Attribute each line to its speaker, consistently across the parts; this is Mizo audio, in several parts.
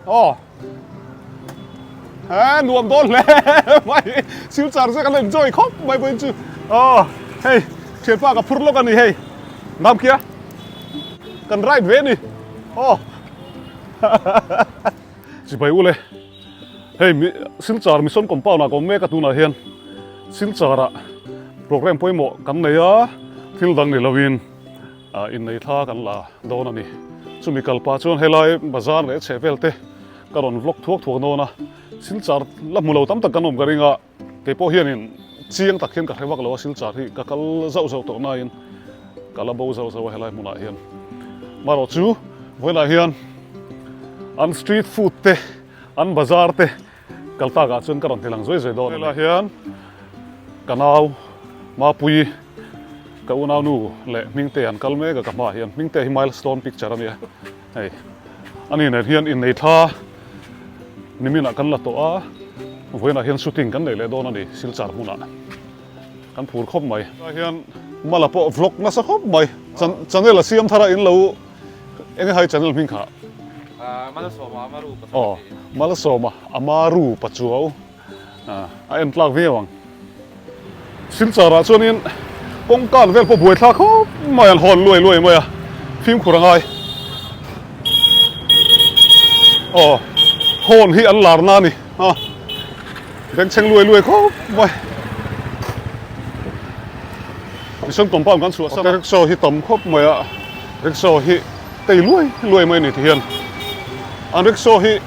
Speaker 1: Aw. He nuam dawn hle mai. Silchar chu kan enjoy khawp mai pawhin chu. Aw hei thianpa ka phur lawk a ni hei. Ngam kia. Kan ride ve a ni. Aw. Chibai ule. Hei Silchar Mission Compound ah ka awm mek a tunah hian Silchar ah program pawimawh kan nei a, thil dang ni lovin innei thla kan la dawn a ni. Chumi kalpah chuan helai bazar leh chheh vel te ka rawn vlog thuak thuak dawn a, Silchar la hmu lo tam tak kan awm ka ring a, kei pawh hianin chiang tak hian ka hre vak lo a, Silchar hi ka kal zauh zauh tawh nain ka la bo zauh zauh a helai hmunah hian. Marawh chu vawiinah hian an street food te an bazar te kal takah chuan ka rawn ti lang zuai zuai dawn a ni. Helaiah hian ka nau Mapuii ka unaunu leh Hmingte an kal mek a ka hmaah hian Hmingte hi milestone picture a nia hei ani nen hian innei thla niminah kan la tawh a vawiinah hian shooting kan nei leh dawn a ni Silchar hmunah kan phur khawp mai. Helaiah hian Mala pawh vlog nasa khawp mai channel a siam thar a in lo Enge hai channel hming kha?
Speaker 2: Malsawma Amaru Pachuau.
Speaker 1: Aw, Malsawma Amaru Pachuau. A en tlak viau ang. Silchar ah chuanin kawngkan vel pawh buai thlak khawp mai an hawn luai luai mai a, fimkhur a ngai. Aw, hawn hi an lar na a ni a, bengchheng luai luai khawp mai. Mission compound kan chhuah san a. Rickshaw hi tam khawp mai a, rickshaw hi tei luai luai mai a ni ti hian an rickshaw hi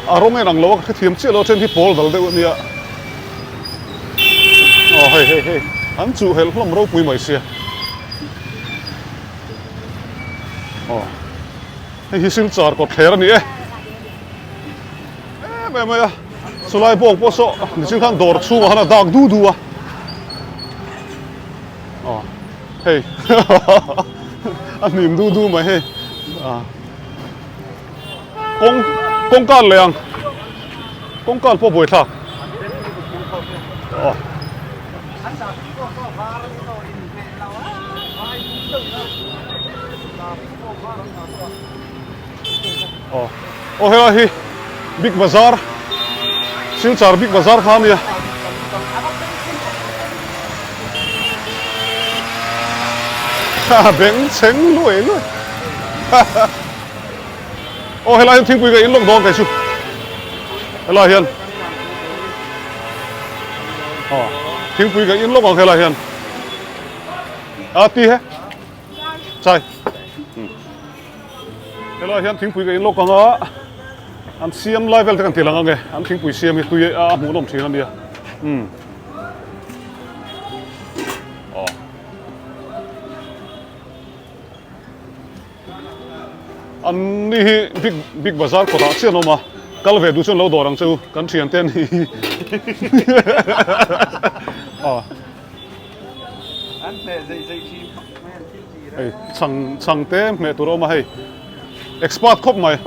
Speaker 1: a rawng en ang lo a, ka hrethiam chiah lo a then hi pawl dal deuh a nia. Aw hei hei hei an chuh helh hlawm ropui mai sia. Aw hei hi Silchar kawtthler a ni e. Em em mai a, chulai bawng pawh saw nichin khan dawr chhungah khan a dak du du a. Aw hei a hnim du du mai hei a kawng kawngka leh ang kawngka pawh buai thlak aw. Aw aw helai hi big bazar Silchar big bazar kha ania ha beng chheng luai luai aw helai hian thingpui ka in lawk dawn kei chu helai hian aw thingpui ka in lawk ang helai hian a ti he chai. Helaiah hian thingpui ka in lawk ang a, an siam lai vel te kan ti lang ang e, an thingpui siam hi tui a hmuhnawm thin a nia. Umm. Aw. An ni hi big big bazar kawtah chiah an awm a, kal ve duh chuan lo dawr ang che u, kan thian te an ni hi. Aw.
Speaker 2: An hmeh zei zei thin khawp mai an thil ti
Speaker 1: Hei chhang chhang te hmeh tur a awm a hei expert khawp mai.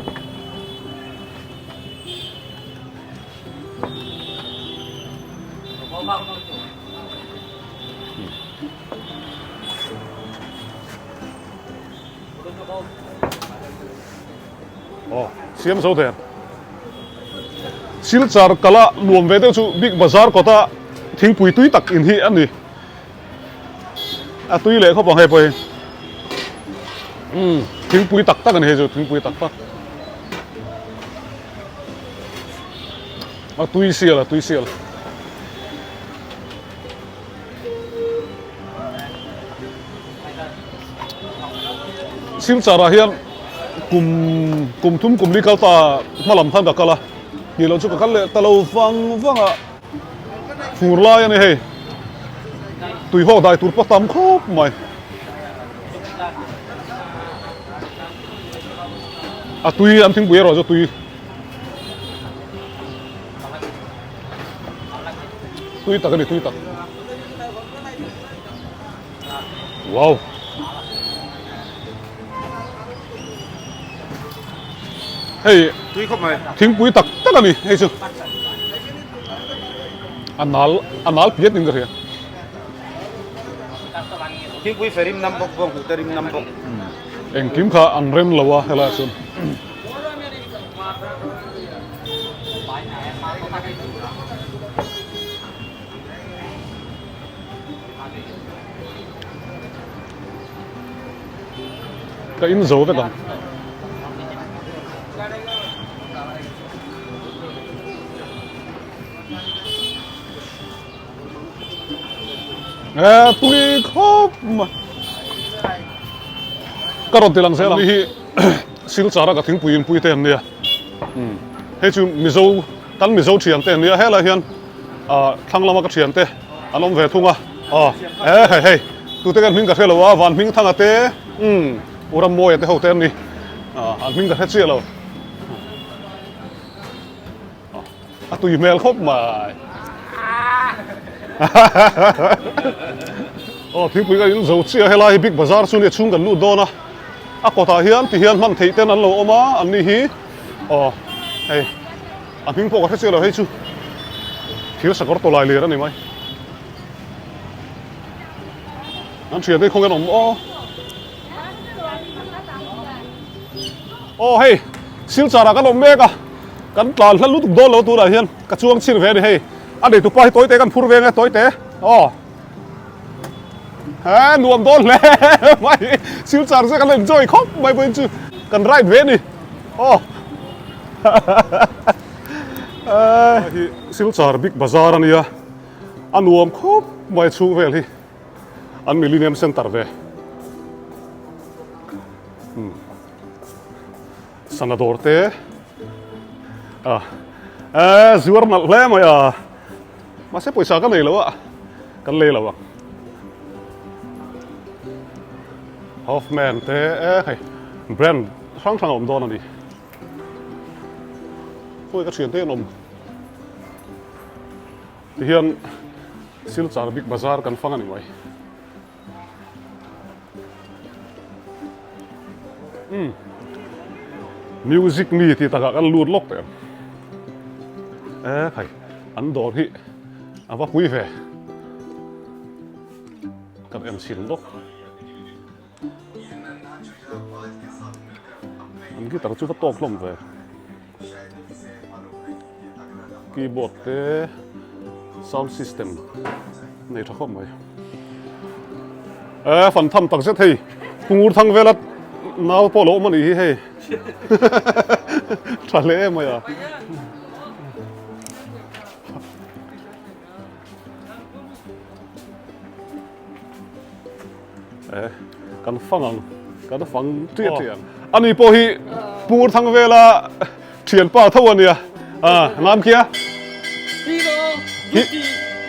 Speaker 1: Aw siam zo der. Silchar kala nuam ve deuh chu big bazar kawta thingpui tui tak in hi a ni. A tui leh khawp ang hei pawh hi. Umm thingpui tak tak a ni hei chu thingpui tak tak. A tui sial a tui sial. Silchar ah hian kum kum thum kum li kal ta hma lam khan ka kal a tih loh chu ka kal leh ta lo vang vang a fur lai a ni hei tui hawk dai tur pawh tam khawp mai a tui an thingpui erawh chu tui tui tak a ni tui tak. Wow. Hei
Speaker 2: tui khawp mai.
Speaker 1: Thingpui tak tak a ni hei chu. A nal a nal piat in ka hria.
Speaker 2: Thingpui fe rim nam bawk bawng hnute rim nam bawk.
Speaker 1: Engkim kha an rem lo a helaiah chuan. Ka in zo vek ang. Eh, tui khawp mai. Ka rawn ti lang zel ang. Hi Silchara ka thingpui in pui te an nia. Hei chu Mizo kan Mizo thian te an nia. Helai hian ah thlang lama ka thian te an awm ve thung a. Ah eh hei hei tute kan hming ka hre lo a van hming thanga te umm u Rammawia te ho te an ni. Ah an hming ka hre chiah lo. A tui hmel khawp mai. Aw thingpui ka in zo chiah helai hi big bazaar chu nia chhung kan lut dawn a a kawtah hian ti hian hman theih ten an lo awm a an ni hi aw hei a hming pawh ka hre chiah lo hei chu thir sakawr tawlai lir a ni mai an thian te khawnge an awm aw. Aw hei Silchar ah kan awm mek a kan tlan hla lutuk dawn lo tunah hian ka chuang chhin ve a ni hei a nei tupa hi tawite kan phur ve ang e tawite aw he nuam dawn hle mai Silchar chu kan enjoy khawp mai pawhin chu kan ride ve a ni aw hi Silchar big bazar a nia a nuam khawp mai chhung vel hi. An Millennium Centre ve. Hmm. Sana dawr te. Ah. Eh, zuar nalh hle mai a. Mahse pawisa ka nei lo a. Kan lei lo ang. Hoffman te eh hei brand hrang hrang a awm dawn a ni. Khawi ka thian te an awm. Tihian Silchar Big Bazaar kan fang a ni mai. Umm. Music mi tih takah kan lut lawk teh ang. E khai, an dawr hi a va pui ve. Kan en chhin lawk. An guitar chu va tawk hlawm ve. Keyboard te sound system nei tha khawp mai. E fan tham tak zet hei Pungur thang vela nau pawh lo awm a nih hi hei. Tha hle mai a. Eh, kan fang ang, kan fang ṭiah ṭiah ang. Ani pawh hi Pur thang vela ṭhianpa tho a nia. Ah, nam khi a?
Speaker 3: Hiro Yuki.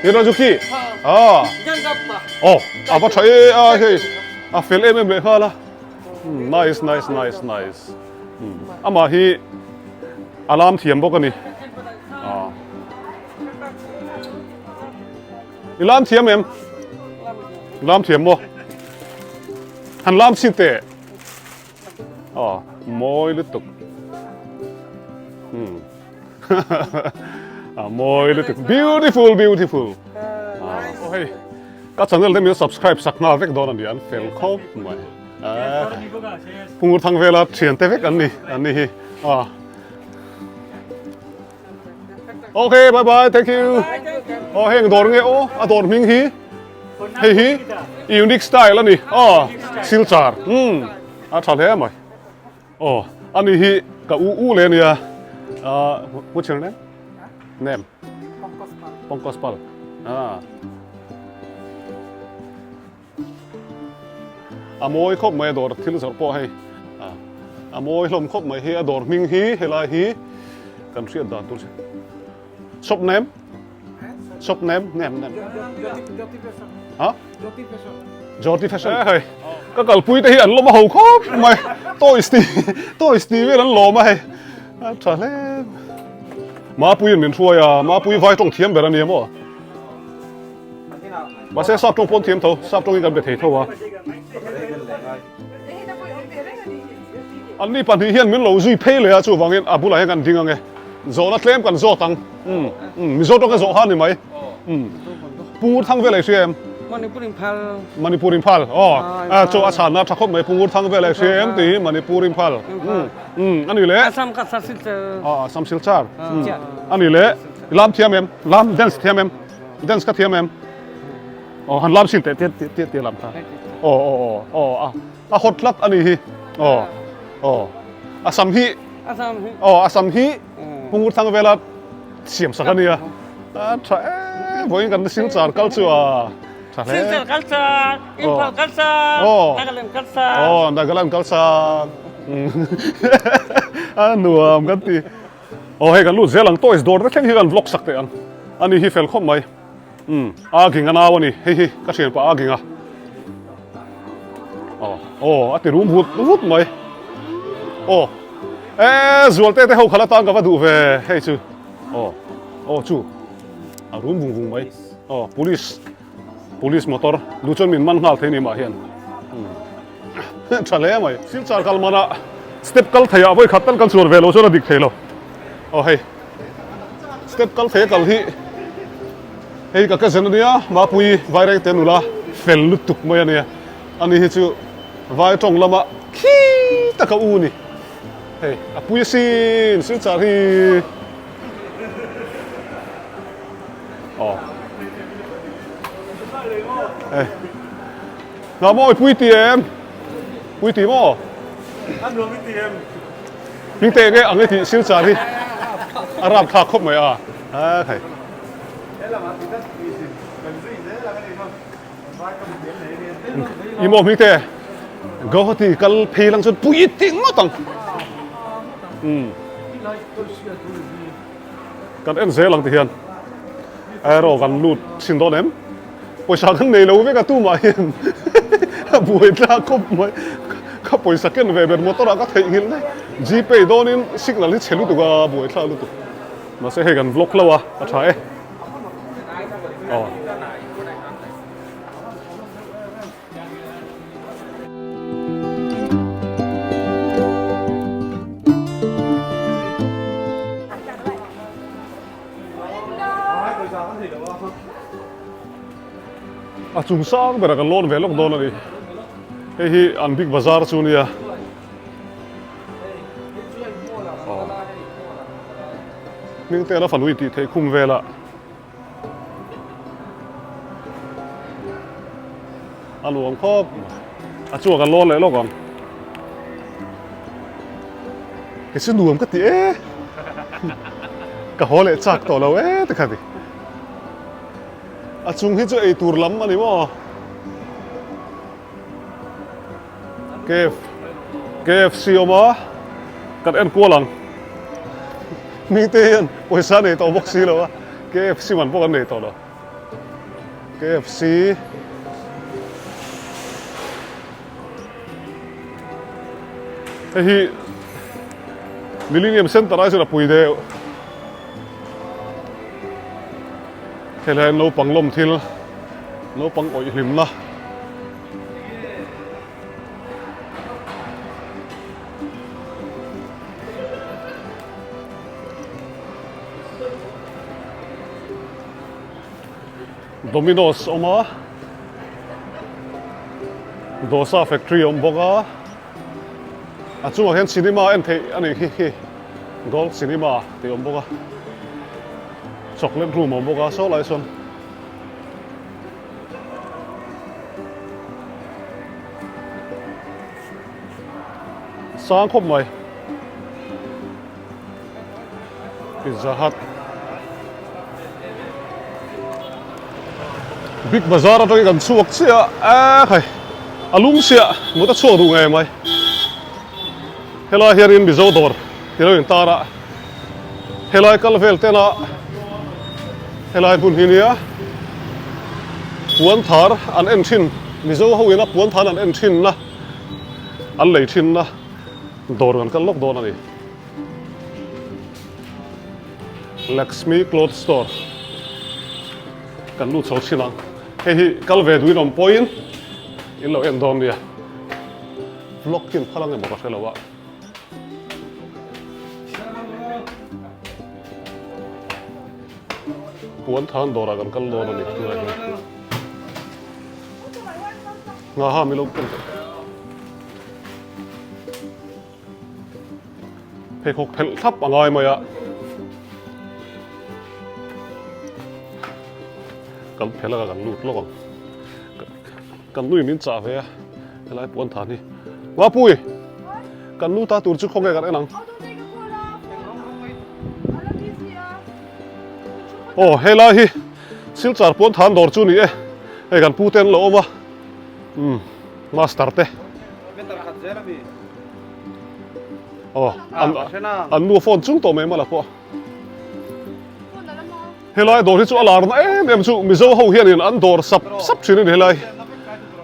Speaker 1: Hiro Yuki. Ah. Oh, a va ṭha e a hei. A fel em em leh nghal a. Nice, nice, nice, nice. Amah hi a lam thiam bawk a ni. Ah. I lam thiam em? Lam thiam maw? Han lam chhin teh. Aw, mawi lutuk. Hmm. A mawi lutuk. Beautiful, beautiful. Ah, oh hei. Ka channel te min subscribe sak nghal vek dawn a ni an fel khawp mai. Pungur thang vela thian te vek an ni an ni hi. Ah. Ok, bye bye, thank you. Oh, heng dawr nge aw, a dawr hming hi. Hei hi unique style ani. Oh, Silchar. Hmm. A tha hle mai. Oh, ani hi ka u u le ania. Ah, what's your name? Name. Pankaj Pal. Ah. A mawi khawp mai a dawr thil zawrh pawh hei a mawi hlawm khawp mai hi a dawr hming hi helai hi kan hriat dan tur che shop name shop name name name ha Jyoti fashion hei ka kalpui te hi an lawm a ho khawp mai toys ti toys ti vel an lawm a hei a tha hle Mapuiin min hruai a Mapui vai tawng thiam ber a ni maw Mahse sap tawng pawn thiam tho, sap tawngin kan be thei tho a. Anni pahnih hian min lo zui phei leh a, chuvangin a bulah hian kan ding ang e. Zawhna tlem kan zawt ang. Umm, Mizo tawng ka zawh kha a ni mai. Umm, Pu Ngurthangvela i hria em?
Speaker 3: Manipur Imphal.
Speaker 1: Manipur Imphal aw a chu a chhanna tha khawp mai Pu Ngurthang vel a hria em tih hi Manipur Imphal umm ani leh
Speaker 3: Assam Cachar Silchar
Speaker 1: aw Assam Silchar ani leh lam thiam em lam dance thiam em dance ka thiam em aw han lam sin teh teh teh teh lam kha aw aw aw aw a a hot tlat ani hi aw aw Assam hi
Speaker 3: Assam hi
Speaker 1: aw Assam hi Pu Ngurthang vela siam sak a nia a tha e vawiin kan Silchar kal chu a tha hle
Speaker 3: Silchar culture Imphal culture Nagaland culture
Speaker 1: aw Nagaland culture a nuam kan ti aw hei kan lut zel ang toys dawr te thleng hi kan vlog sak teh ang ani hi fel khawp mai um a ging a nau a ni hei hi ka thian pah a ging a aw aw a ti rum vut vut mai aw e zualte te ho khala tan ka va duh ve hei chu aw aw chu a rum vung vung mai aw police police motor lu chuan min man nghal thei ni mah hian tha hle mai silchar kal mana step kal thei ah vawi khat tal kan chuan ve lo chuan a dik thei lo aw hei step kal thei a kal hi hei ka cousin ania mapui vaireng te nula fel lutuk mai ania ani hi chu vai tawng lama khi taka u ni hei a pui asin silchar hi aw hei Ngah maw i pui ti em? Pui ti maw?
Speaker 2: A nuam i ti em?
Speaker 1: Hming te nge ang i tih Silchar hi a rap thlak khawp mai a. A khai. I maw hming te? Guwahati kal phei lang chuan pui ti ngawt ang. Umm. Kan en zel ang ti hian arrow kan lut chhin dawn em? Pawisa kan nei lo vek a tumah hian a buai tlak khawp mai. Ka pawisa ken ve ber motor ah ka theihnghilh daih. Gpay dawnin signal hi chhe lutuk a buai thlak lutuk. Mahse hei kan vlog hlauh a, a tha e. Aw. A chung sang berah kan lawn ve lawk dawn a ni. Hei hi an big bazar chu nia. Hming te a la fanui tih theih khum velah. A nuam khawp mai. A chua kan lawn leh lawk ang. Kei chu nuam ka ti e. Ka haw leh chak tawh lo e te kha ti. A chung hi chu ei tur lam a ni maw? Kf KFC awm a, kan en kual ang. Mite hian pawisa nei tawh bawk si lo a, KFC man pawh kan nei tawh lo. KFC Hei hi Millennium Center ai chuan a pui deuh. Helai naupang lawm thil, naupang awih hlimna. Domino's awm a, dosa factory awm bawk a, a chungah hian cinema en theih a nih khi khi gold cinema tih awm bawk a, chocolate room awm bawk a saw lai sawn. Sang khawp mai. Pizza Hut. Big Bazaar atangin kan chhuak chiah a, a khai a lum chiah mut a chhuak duh ngei mai. Helai hianin Mizo dawr ti lo intar a, helai kal vel tena helai hmun hi nia puan thar an en thin Mizo ho ina puan thar an en thin na an lei thin na dawr kan kal lawk dawn a ni. Laxmi Cloth Store kan lut chho thin ang. Hei hi kal ve duhin awm pawhin in lo en dawn nia. Vlog hi an phal ang emaw ka hre lo a. Puan than dawrah kan kal dawn a ni tunah hian. Nghaha mi lo ken teh. Pheikhawk phelh thlap a ngai mai a. Kan phelh a kan lut lawk ang. Kan nu in min chah ve a helai puan than hi. Ngapui! Kan nu ta tur chu khawnge kan en ang. Aw helai hi Silchar puan than dawr chu ni e. Hei kan pu te an lo awm a. Umm master te. Aw an nu phone chung tawh mai mala pawh. Helai dawr hi chu a lar na em em chu Mizo ho hianin an dawr sap sap thin a ni helai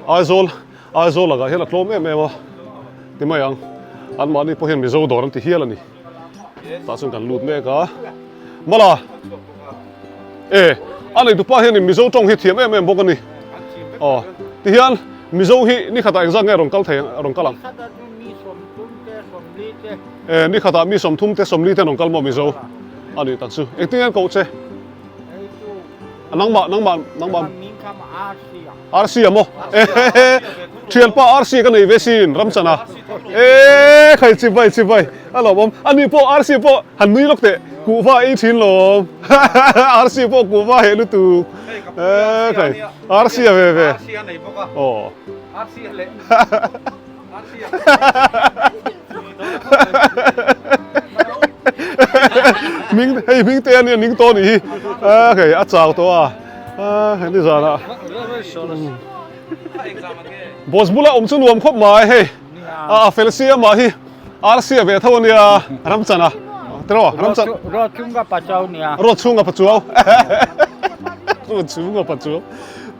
Speaker 1: Aizawl Aizawl lakah hian a tlawm em em a ti mai ang anmahni pawh hian Mizo dawr an ti hial a ni tah chuan kan lut mek a Mala e a neitupa hianin Mizo tawng hi thiam em em bawk a ni aw tihian Mizo hi ni khatah engzat nge rawn kal thei rawn kal ang. E, ni khatah mi 30 te 40 te an rawn kal maw Mizo? A nih tak chu. Engtin nge an koh che? Nangmah, nangmah, nangmah. RC a maw? E, thianpa RC ka nei ve sin, Ramchana. E, khai chibai chibai. A lawmawm. A ni pawh RC pawh han nui lawk teh. Kuhva ei thin lawm. RC pawh kuhva heh lutuk. E, khai. RC a ve ve.
Speaker 2: RC a nei bawk a.
Speaker 1: Aw.
Speaker 2: RC a leh.
Speaker 1: Hming hei hming te ania ning tawh anih hi a hei a chau tawh a a hei ni zan ah boss bula awm chu nuam khawp mai hei a fel si amah hi arsia ve tho ania ramchana tiraw ramchan
Speaker 3: Ro chunga pachuau nia
Speaker 1: ro chunga pachuau ro chunga pachuau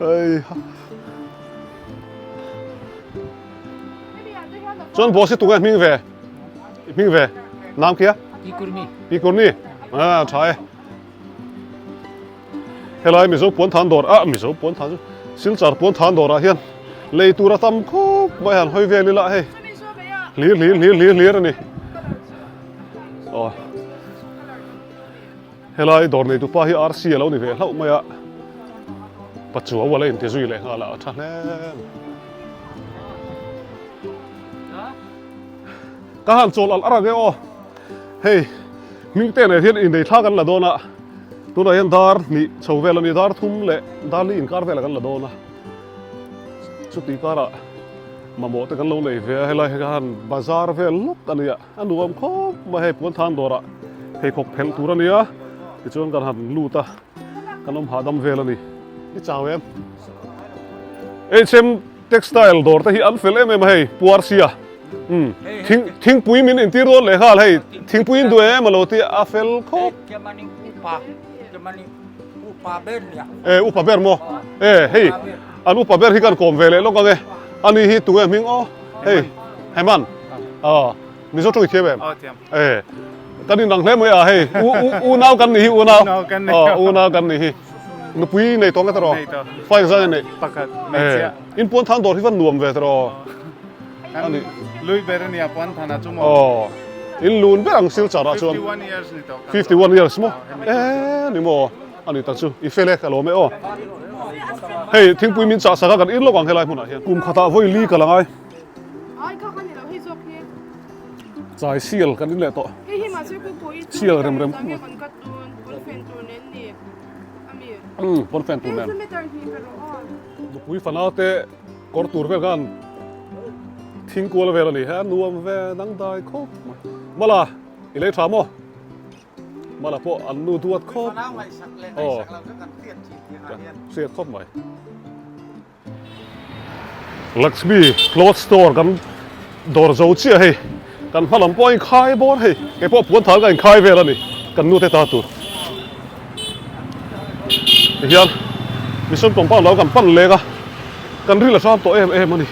Speaker 1: ai Chuan boss hi tunge hming ve? I hming ve? Nam kia?
Speaker 3: Pikurni.
Speaker 1: Pikurni. Ah, tha e. Helai Mizo puan than dawr ah Mizo puan than chu Silchar puan than dawr ah hian lei tur a tam khawp mai han hawi vel ila hei. Hlir hlir hlir hlir hlir ani. Aw. Helai dawr nei tupa hi RC a lo ni ve hlauh mai a, Pachuau a la inti zui leh nghal a, a tha hle mai. Ka han chawl alh arang e aw, hei hming te nen hian innei thla kan la dawn a, tunah hian dar hnih chho vel a ni, dar thum leh dar li inkar velah kan la dawn a, chuti karah mamawh te kan lo nei ve a, helai hi khan bazar vel lawk a ni a. A nuam khawp mai hei puan than dawrah pheikhawk phelh tur a nia tichuan kan han lut a kan awm hahdam vel a ni i chau em H&M textile dawr te hi an fel em em a hei puar sia um thing thingpui min intir dawn leh nghal hei thingpui in duh em a lo ti a fel khawp e upa ber maw e hei an upa ber hi kan kawm ve leh lawk ang e ani hi tunge hming aw Hei, Heman. Aw, Mizo tawng i thiam em?
Speaker 2: Aw, thiam.
Speaker 1: E, kan inang hle mai a, hei, u, u, unau kan ni hi, unau.
Speaker 2: Unau kan ni.
Speaker 1: Aw, unau kan ni hi. Nupui nei tawng e tawh?
Speaker 2: Nei tawh.
Speaker 1: Fa engzat nge nei?
Speaker 2: Pakhat, hmeichhia.
Speaker 1: E, in puan than dawr hi van nuam ve tawh?
Speaker 2: Kan lui ber a nia puan than ah chu maw?
Speaker 1: Aw, in lun ber ang Silchar ah chuan.
Speaker 2: 51 years ni tawh.
Speaker 1: 51 years maw? E, ni maw? A ni tak chu, i fel e, ka lawm e aw. Hei, thingpui min chah sak a, kan ir lawk ang helai hmunah hian. Kum khatah vawi li ka la ngai. Chai sial kan in leh tawh. Sial rem rem khum a. Umm, pawn fan tur nen. Nupui fana te kawr tur vel khan thing kual vel a ni. He a nuam ve dangdai khawp mai. Mala, i lei tha maw? Mala pawh an nu duat khawp aw hriat khawp mai. Lakshmi cloth store kan dawr zo chiah hei kan hma lam pawh a inkhai bawr hei kei pawh puan thal ka inkhai vel a ni kan nu te ta tur tihian mission compound lo kan pan leng a kan ril a hram tawh em em a ni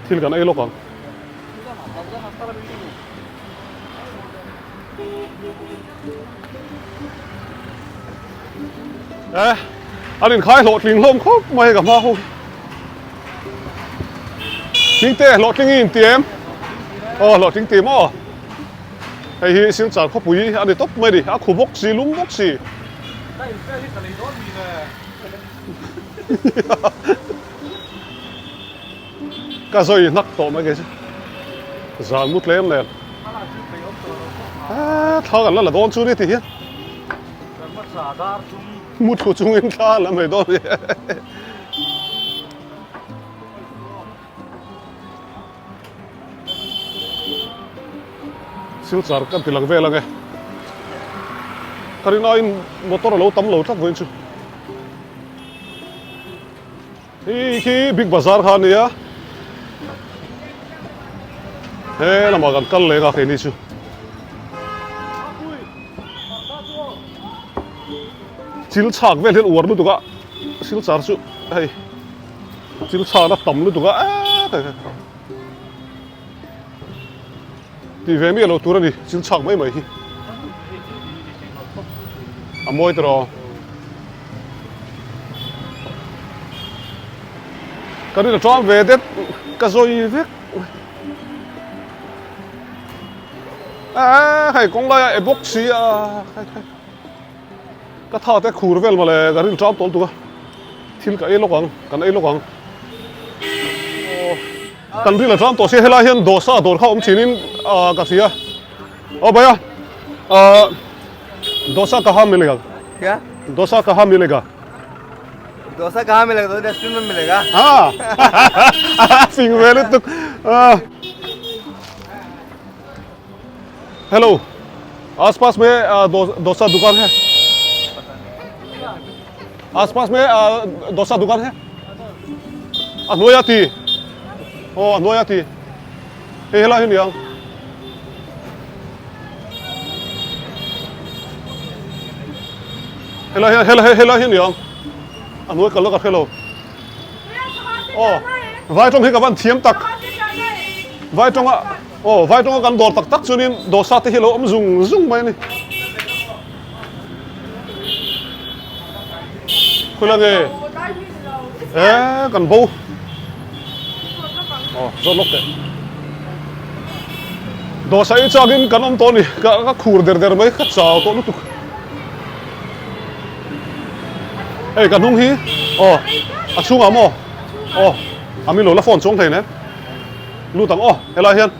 Speaker 1: thil kan ei lawk ang. Eh, an inkhai hlawhtling hlawm khawp mai ka hma ho hi. Thingte hlawhtling i inti em? Aw hlawhtling ti maw? Hei hi Silchar khawpui a ni tawp mai ni, a khu bawk si, lum bawk si. Ka zawi hnak tawh mai kei chu. Zan mu tlem nen. Thla kan la la dawn chu ni ti hian. Mu thu chungin thla la mai dawn ni. Silchar kan ti lang vel ange. Ka rinaiin motor a lo tam lo tlat vawiin chu. Hei khi big bazar kha a nia. He lamah kan kal leh a keini chu. Chil chhak vel hian uar lutuk a silchar chu hei. Thil chhak a tam lutuk a eee tih ve miah lo tur a ni thil chhak mai mai hi a mawi tawh rawh ka rin a tang ve det ka zawi vek eee hei kawng laia e bawk si a Ka tha te khur vel mawle ka rin ṭam tawl tuk a, thil ka ei lawk ang, kan ei lawk ang. Aw, kan ril a ṭam tawh sia helai hian dosa dawr kha awm chinin ka hria. Aw bhaiya, ah dosa kaha milega?
Speaker 2: Kya?
Speaker 1: Dosa kaha milega?
Speaker 2: Dosa kaha milega? Dosa restaurant mein milega.
Speaker 1: Ha, fing ve lutuk. Hello आस पास में डोसा दुकान है आस पास में डोसा दुकान है a hnuai a ti aw a hnuai a ti hei helai hi niang helai hi helai helai hi niang a hnuai kalna ka hre lo aw vai tawng hi ka van thiam tak vai tawnga Aw, vai tawnga kan dawr tak tak chuanin dosa te hi a lo awm zung zung mai a ni. Khawila nge? E, kan bo. Aw, zawt lawk teh. Dosa ei chakin kan awm tawh a ni. Ka ka khur der der mai, ka chau tawh lutuk. Hei, ka hnung hi, aw, a chhungah maw? Aw, a min lo la phone chuang thei nen. Lut ang aw, helai hian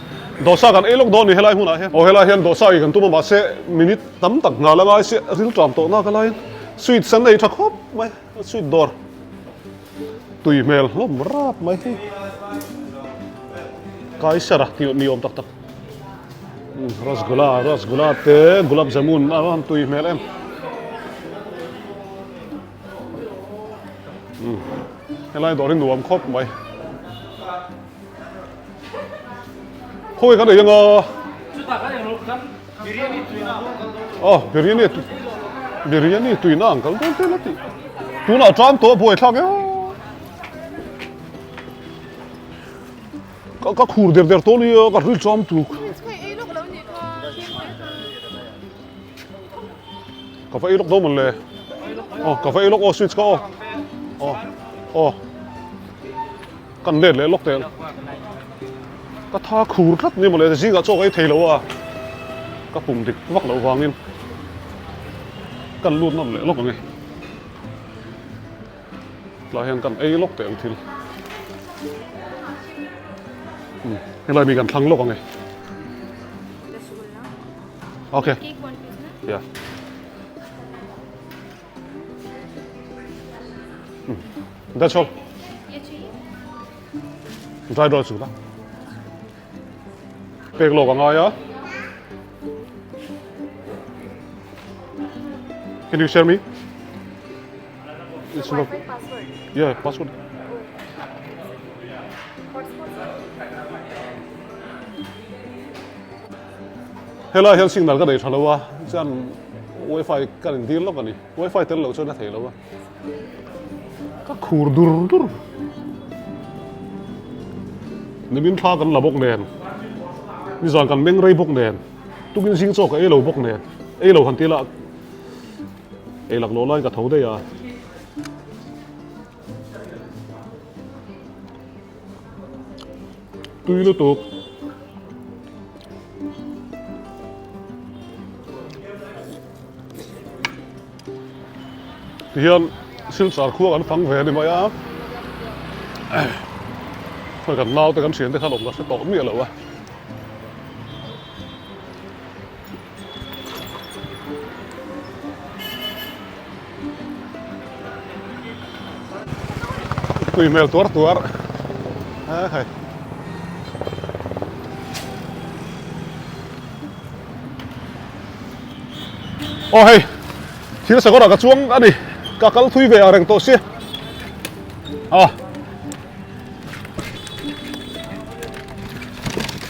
Speaker 1: dosa kan ei lawk dawn ni helai hmunah hian. Aw helai hian dosa ei kan tum a mahse minute tam tak nghal a ngai sia ril ṭam tawh nak alaiin sweets an ei ṭha khawp mai a sweet dawr tui hmel hlawm rap mai hi kaisara tih ni awm tak tak rasgula rasgula te gulab jamun a rawn tui hmel em Helai dawr hi nuam khawp mai. Khawi kan ei anga. Oh, biryani biryani tuina ang kal dawn tel a tih. Tunah tan tawh buai thlak e. Ka ka khur der der tawh nia ka ril cham tuk. Ka va ei lawk dawn mawn le. Aw ka va ei lawk aw switch ka aw. Aw aw kan let leh lawk teh ang. Ka tha khur tlat ni mawle zingah chaw ka ei thei lo a. Ka pum dik vak loh vangin kan lut nawm leh lawk ang e. Tlai hian kan ei lawk teh ang thil. Helai mi kan thlang lawk ang e. Okay. Yeah. That's all. Dry dry chu la. Pek lawk a ngai a. Can you share me? It's not. Yeah, password. Helai hian signal ka nei tha lo a, chuan wifi ka in dil lawk a ni. Wifi tel loh chuan a thei lo a. Ka khur dur dur. Nimin thla kan la bawk nen, nizan kan meng rei bawk nen, tukin zing chaw ka ei lo bawk nen, ei lo han ti la ei lak loh laiin ka tho daih a. Tui lutuk. Tihian Silchar khua kan fang ve a ni mai a. Khawi kan naute kan thiante khan awm ka hre tawh miah lo a. Tui hmel tuar tuar a hei. Aw hei thil sakawrah ka chuang a ni ka kal thui ve ang reng tawh sia a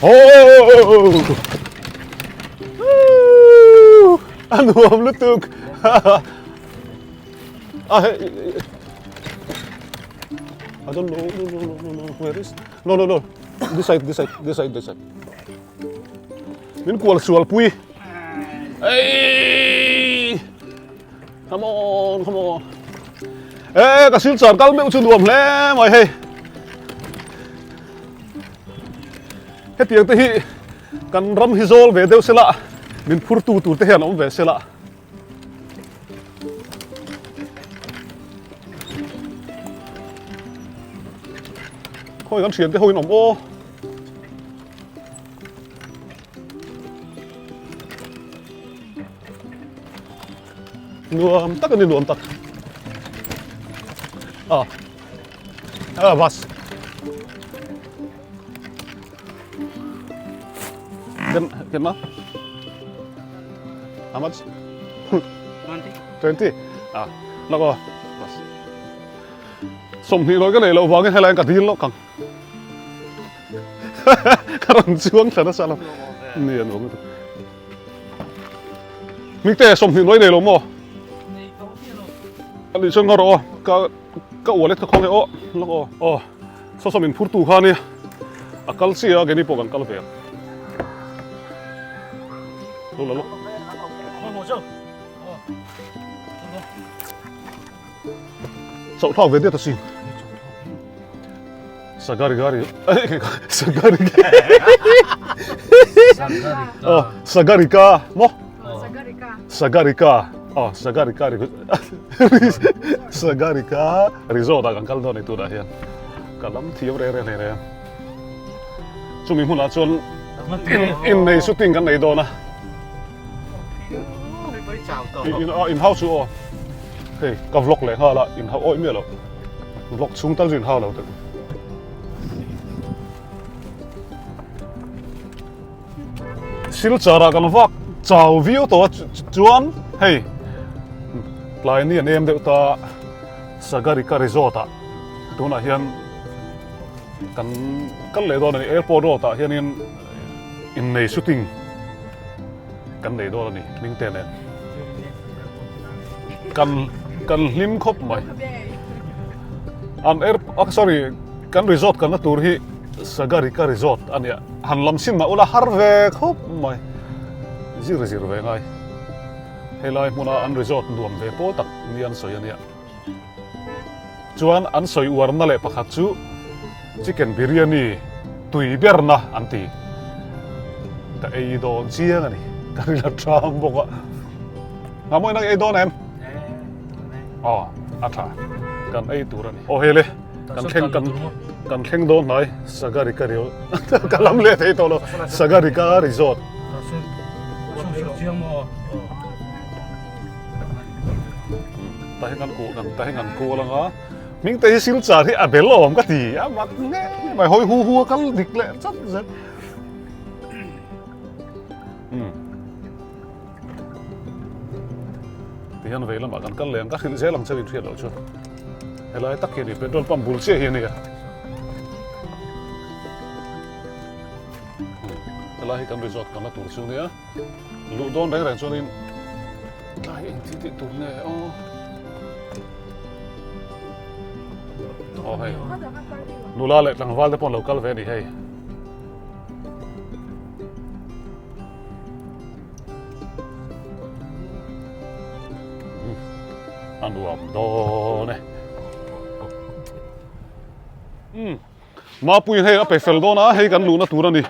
Speaker 1: oh a nuam lutuk a hei I don't know no no no no no where is no no no this side this side this side this side Min kual sual pui. Ei! Come on, come on. Ê, ka sil char kal meuh chu nuam hle mai hei. Hetiang te hi kan ram hi zawl ve deuh sela, min phur tu tur te hian awm ve sela. Khawi kan thian te ho in awm aw. Nuam tak a ni nuam tak. Ah. Ah bus. Ken ken ma? How much?
Speaker 3: 20.
Speaker 1: 20. Ah, lako. Bus. 20 loi ka nei lo vangin helai ka dil lawk ang. Ka rawn chuang thla nasa lo. Ni an awm lutuk. Mingte 20 nuai nei lo maw? Ani chuan nga rawh aw. Ka ka wallet ka khawng e aw. Lawk aw. Aw. Saw saw min phur tu kha nia. A kal chiah a keini pawh kan kal ve ang. Lo la lawk. Chauh thlak ve diat asin. Sagarigari Sagarigari Oh Sagarika maw
Speaker 4: Sagarika
Speaker 1: Sagarika oh Sagarika Sagarika resort ah kan kal dawn a ni tunah hian ka lam thiam reng reng hle a chumi hmunah chuan innei shooting kan nei dawn a in hau chu aw Hei ka vlog leh nghal a in hau awih miah lo vlog chhung tal chu in hau lo teh. Silchar ah kan vak chau viau tawh a chuan hei tlai ni an em deuh ta Sagarika resort ah tunah hian kan kal leh dawn a ni airport road ah hianin innei shooting Kan nei dawn a ni Hmingte nen. Kan kan hlim khawp mai. An air ah sorry kan resort kalna tur hi Sagarika resort a nia. Han lam sin mah ula har ve khawp mai. Zir zir ve ngai. Helai hmuna an resort nuam ve pawl tak ni an sawi a nia. Chuan an sawi uarna leh pakhat chu chicken biryani tui berna an ti. Ka ei dawn chiang a ni. Ka ri la ṭhang bawk a. Ngah mawi nang ei dawn em? Aw, a ṭha. Kan ei tur a ni. Aw hei le, kan thleng kan kan thleng dawn hnai Sagarika Rio ka lam leh thei tawh lo Sagarika Resort. Ta hian kan kuh kan ta hian kan kual anga hming te hi silchar hi a bel awm ka ti a mak nge mai hawi hu hu a kal dik leh chat zel um ti hian vei lamah kan kal leh ang ka hrilh zel ang che in hriat loh chu helai tak hi a ni petrol pump bul chiah hi a ni a helai hi kan resort kalna tur chu nia. Luh dawn reng reng chuanin tlai eng thil tih tur nge aw. Aw hei. Nula leh tlangval te pawh an lo kal ve a ni hei. A nuam dawn e. Um. Mapui hei a pe fel dawn a hei kan luhna tur a ni.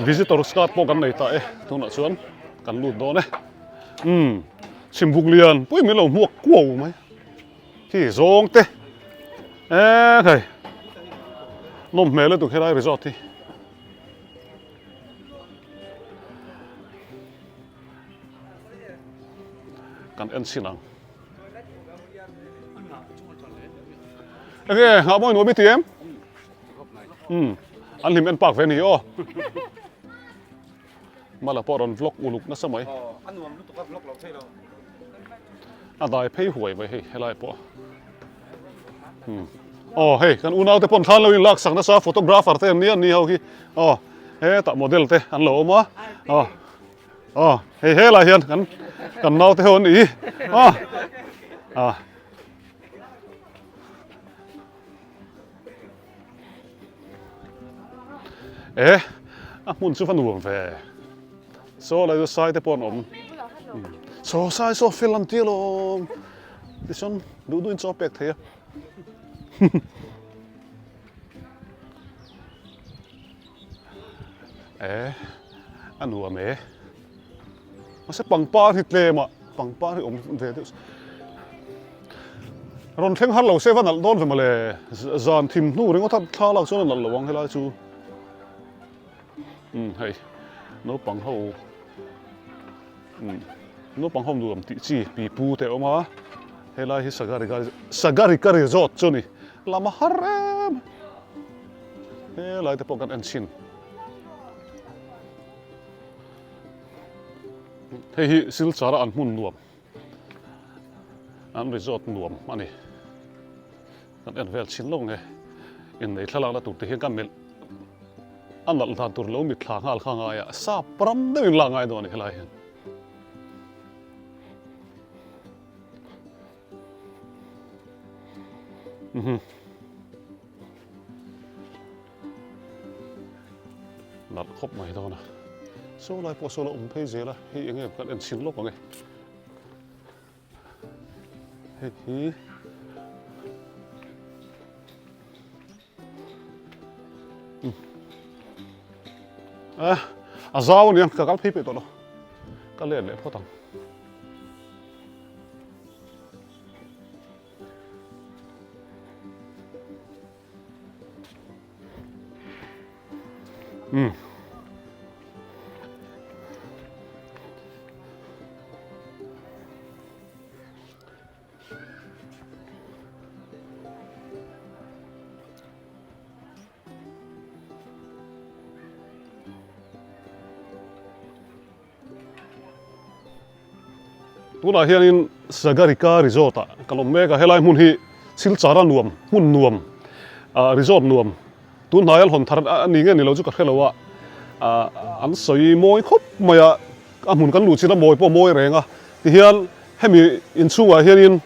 Speaker 1: Visitor card pawh kan nei ta e tunah chuan kan lut dawn e umm chhimbuk lian pui min lo hmuak kuau mai khi zawng te. E khai. Nawm hmel lutuk helai resort hi. Kan en chhin ang. Enge ngah mawi nuam i ti em? Um an hlim en pak ve ni aw. Mala pawh rawn vlog uluk nasa mai.
Speaker 2: A nuam lutuk a vlog lo thei lo.
Speaker 1: A dai phei huai mai hei helai pawh. Hmm. Aw hei kan unau te pawn thlan lo in lak sak nasa photographer te an ni an ni ho hi. Aw hetah model te an lo awm a. Aw aw hei helai hian kan kan nau te ho an ni. Aw ah. E a hmun chu va nuam ve saw lai chu sai te pawh an awm saw sai saw fel an tia lawm tichuan duh duhin chaw pek thei a e a nuam e Mahse pangpar hi tlem a, pangpar hi awm ve deuh rawn thleng har lo se va nalh dawn ve mawle, zan thim hnu ringawt a thla lak chuan a nalh lo ang helai chu. Umm hei naupang ho umm naupang ho nuam tih chi pipu te a awm a, helai hi Sagarika Sagarika resort chu a ni, lam a har em helai te pawh kan en chhin. Hei hi Silchar a an hmun nuam an resort nuam a ni. Kan en vel chin lo nge innei thlalakna tur te hian ka melh a nalh dan tur lo mitthla nghal kha ngai a sap ram deuhin lak ngai dawn a ni helai hian. Nalh khawp mai dawn a. Saw lai pawh saw la awm phei zel a, hei eng nge kan en chhin lawk ang e. Hei hi A a zau ania ka kal phei peih tawh lo. Ka let leh phawt ang. Umm. Tunah hianin Sagarika Resort ah kan awm mek a, helai hmun hi Silchara nuam, hmun nuam, ah resort nuam, tun hnaia hawn thar a ni nge ni lo chu ka hre lo a, ah an sawi mawi khawp mai a, a hmun kan luh chin a mawi pawh a mawi reng a, tihian hemi inchhungah hianin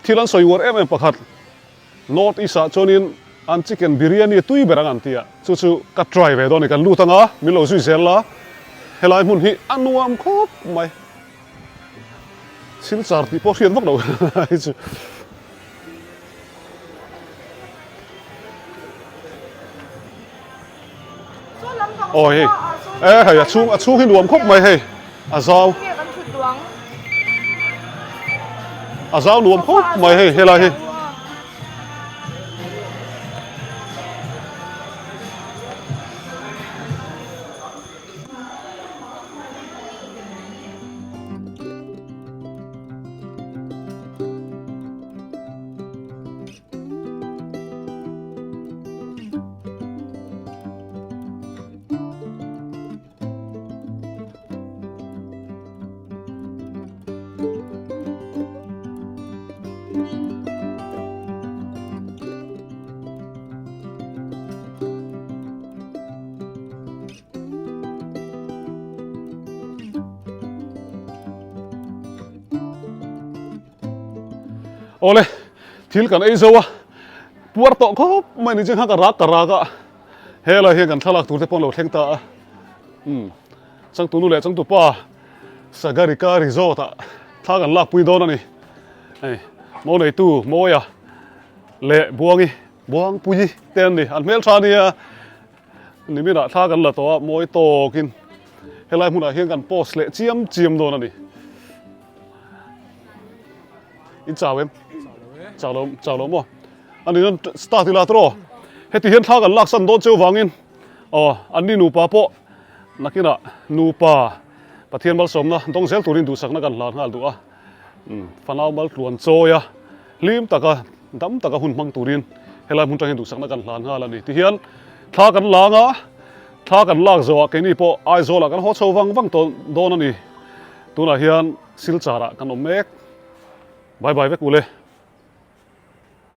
Speaker 1: thil an sawi uar em em pakhat. North East ah chuanin an chicken biryani tui ber ang an ti a, chu chu ka try ve dawn a ni, kan lut anga min lo zui zel la, helai hmun hi a nuam khawp mai, Silchar tih pawh hriat vak lo hi chu. Aw hei, e hei a chhung a chhung hi nuam khawp mai hei, a zau. A zau nuam khawp mai hei helai hi. Awle, thil kan ei zo a, puar tawh khawp mai ni chengha ka rak ka rak a, helai hian kan thlalak tur te pawh an lo thleng ta a, umm changtu nu leh changtu pa Sagarika Resort ah thla kan lak pui dawn a ni, hei mo neitu Mawia leh Buangi Buangpuii te an ni, an hmeltha ania. Niminah thla kan la tawh a, mawi tawkin helai hmunah hian kan post leh chiam chiam dawn a ni. In chau em? Chau lo, chau lo maw? Ani nan start ila tawh. Heti hian thla kan laksan dawn cheu vangin aw anni nupa pawh nakinah nupa Pathian malsawmna dawng zel turin duhsakna kan hlan nghal duh a. Fanau maltluan chawi a, hlim taka dam taka hun hmang turin helai hmun tangin duhsakna kan hlan nghal a ni. Tihian thla kan lang a, thla kan lak zawhah keini pawh Aizawlah kan haw chho vang vang tawh dawn a ni. Tunah hian Silchar ah kan awm mek. Bye bye vek ule.